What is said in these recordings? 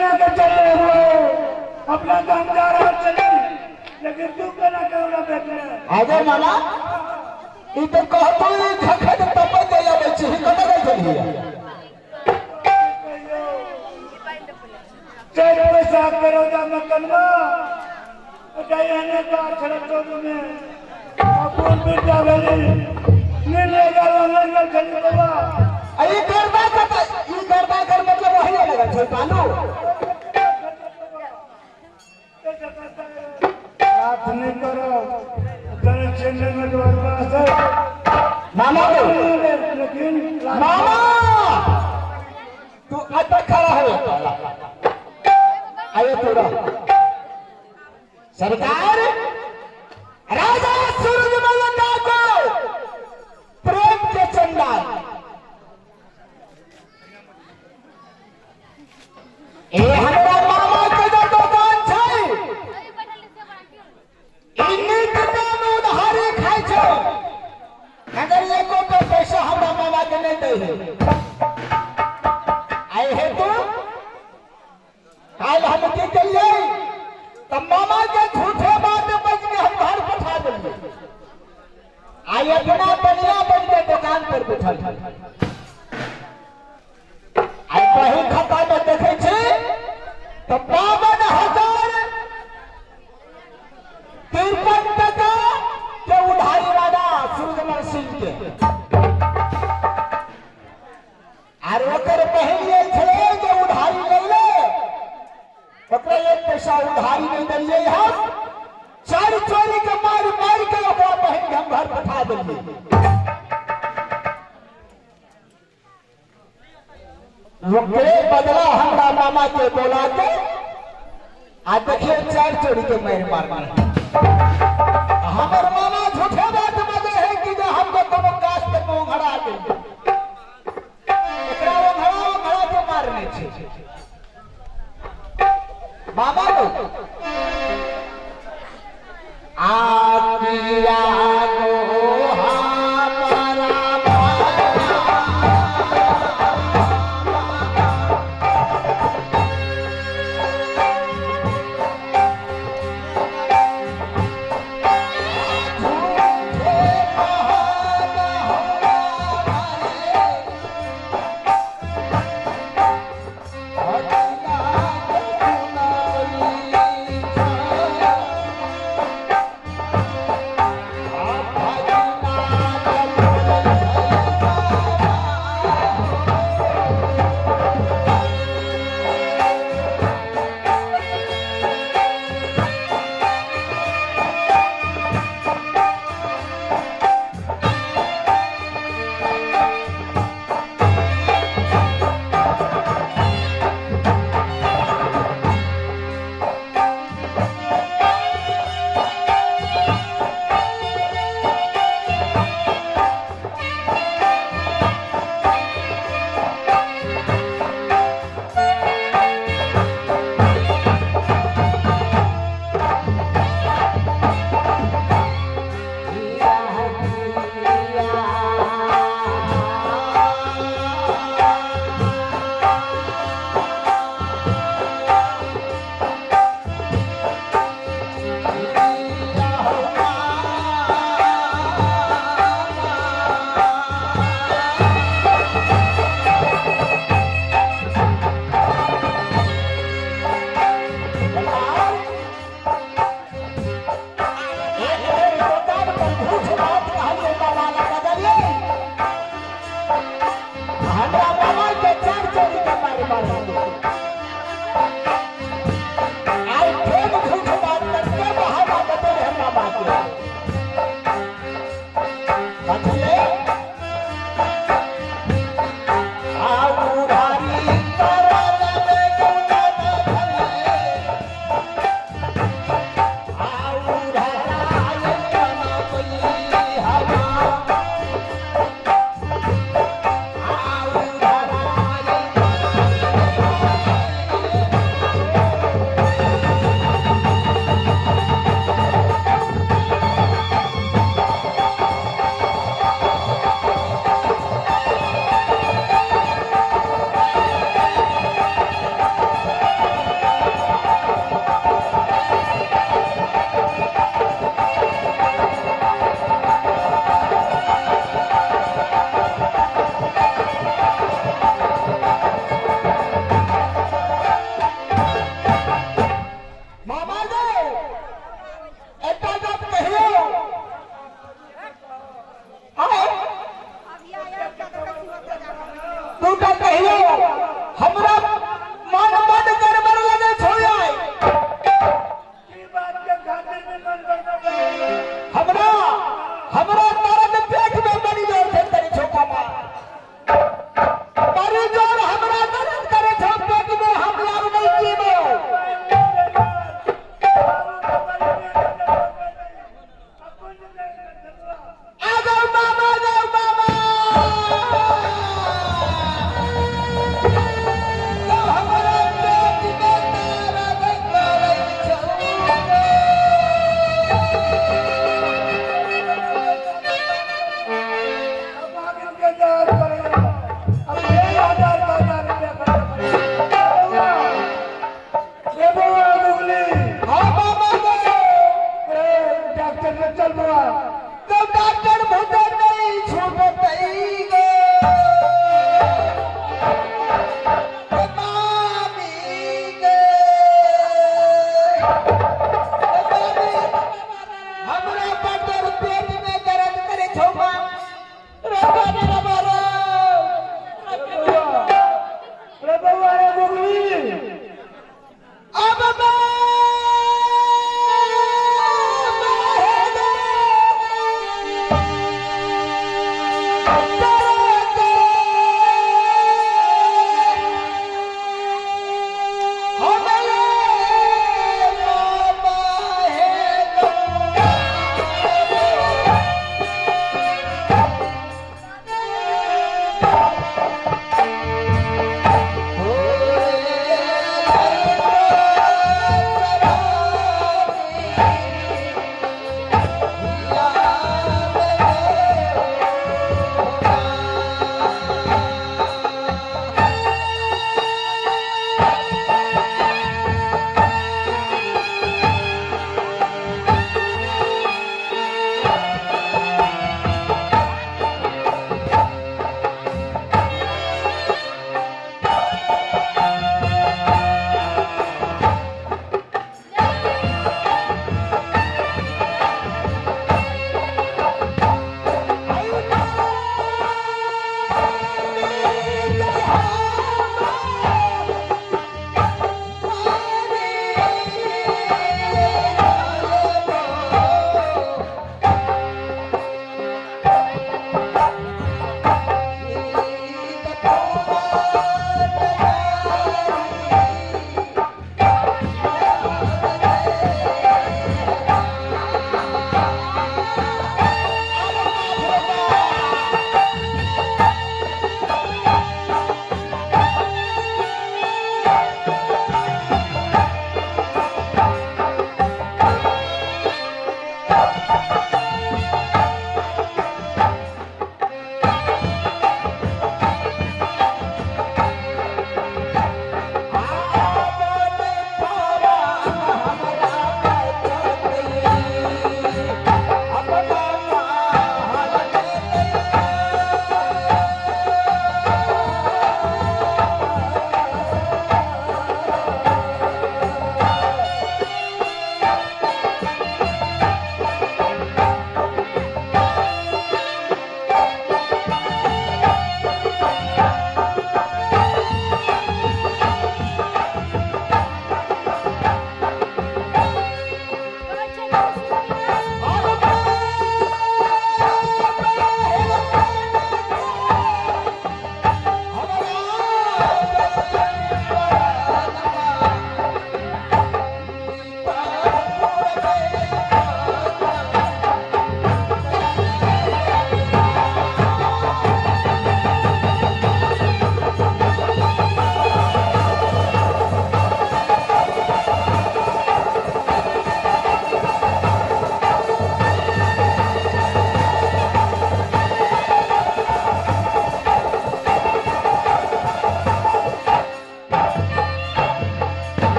केना के चले हुए अपना गाम जा रहल छली, लेकिन तू केना के हमरा भेटले? आगे मामा, ई तो कहतो ई खखन तपै के आबै छी, कतऽ गेल छलियै? चैत बैसाख के रौदा में कलमा ओकरा एहने गाछ छलै चौक में आ फूल बिरजा भेली नील गेल लंगल छली बौआ। आ ई गरबा कतऽ? ई गरबा कर मतलब वही लगल छै पालू। हाथ नहीं करो तने चेन्नई में द्वार पास है। मामा को लेकिन मामा, तू अतः खड़ा हो। आयो तोरा सरकार राजा सूरजमल को प्रेम के चंडाल ए हमरा मामा के जो दुकान छै, ई नीक दाम उधारी खाइ छै, अगर एको पे पैसा हमरा मामा के नहीं दै है। आइ हेतु काल्हि हम की केलियै तऽ मामा के झूठे बात बज के हम घर पठा देलियै। आइ अपना बनिया बन के दुकान पर बैठल, आइ बही खाता में देखै छी तऽ 52,053 टका के उधारी राजा सूरजमल सिंह के। आर ओकर बहिन आयल छलै जे उधारी लै ले, ओकरा एक पैसा उधारी नहि देलियै। हम चारि चोरी के मारि मारि के ओकरा बहिन के हम घर पठा देलियै। ओकरे बदला हमरा मामा के बोला के आ देखिए चारि चोरी के मारि मारने। हमर मामा झूठे बात बजे है कि जे हमको कोनो काज पे ओंघड़ा गेल। एकरा ओंघड़ा ओंघड़ा के मारने छै मामा लोग। आ किया गो हमारा झूठे बहाना हमरा।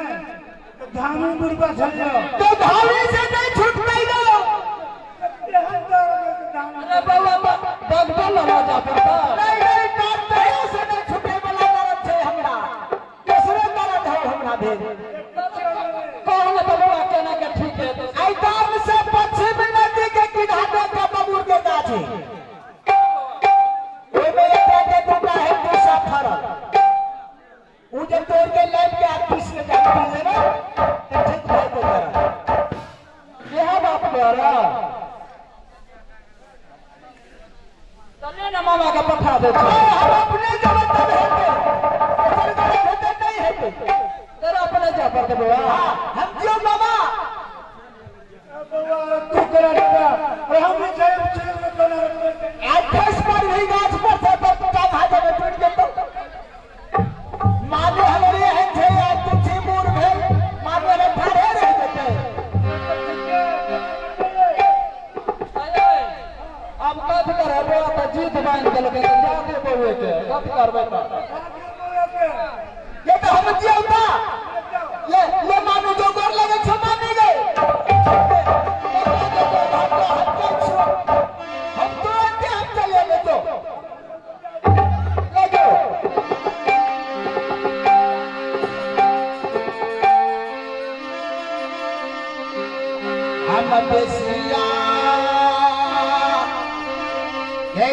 तऽ धामी बुढ़बा छलियो। तो धामी से नहीं छूटतै गो। एहन दर्द है धामी। अरे बौआ, डॉक्टर लग जा पड़ता। नहीं नहीं, डॉक्टरों से नहीं छूटे वाला दर्द छै हमरा, दोसरे दर्द है हमरा भेल। कहल तऽ बौआ केना के ठीक हेतै? एहि गाम से पश्चिम नदी के किनारे के बबूर के गाछ है, ओहिमे एकटा के दूटा है दूसरा फरल। उ जे तोड़ के लाइट के आ पीस ले जा पी लेबै तऽ ठीक भए जेतै दर्द। इएह बात बड़ा चले ने, मामा के पठा दे छी। हम अपने जेबै तब हेतै, दोसर गोटे हेतै नहि हेतै। तेरा अपने जा पड़तै बौआ। हाँ, हम जियो मामा। बौआ, तू करा देबा, अरे हम भी छै छै कोना रखबै? आज खस पर भी गाछ पर से पर टांग हाथ में टूट जेतौ। मालू हमरे एहन छै, आज तू छी बूढ़ भेल, मालू हमे ठाढ़े रहि जेतै। आब कथी करबै बौआ? तऽ जीत बान्हि देलकै तऽ जा दे बौए के। कथी करबै तऽ? ये तो हम जियौता ले ले। मानू जो गोर लगे छो मामी गे। हम तुरंत हम चले ले जो ले जो। हम बेसिया के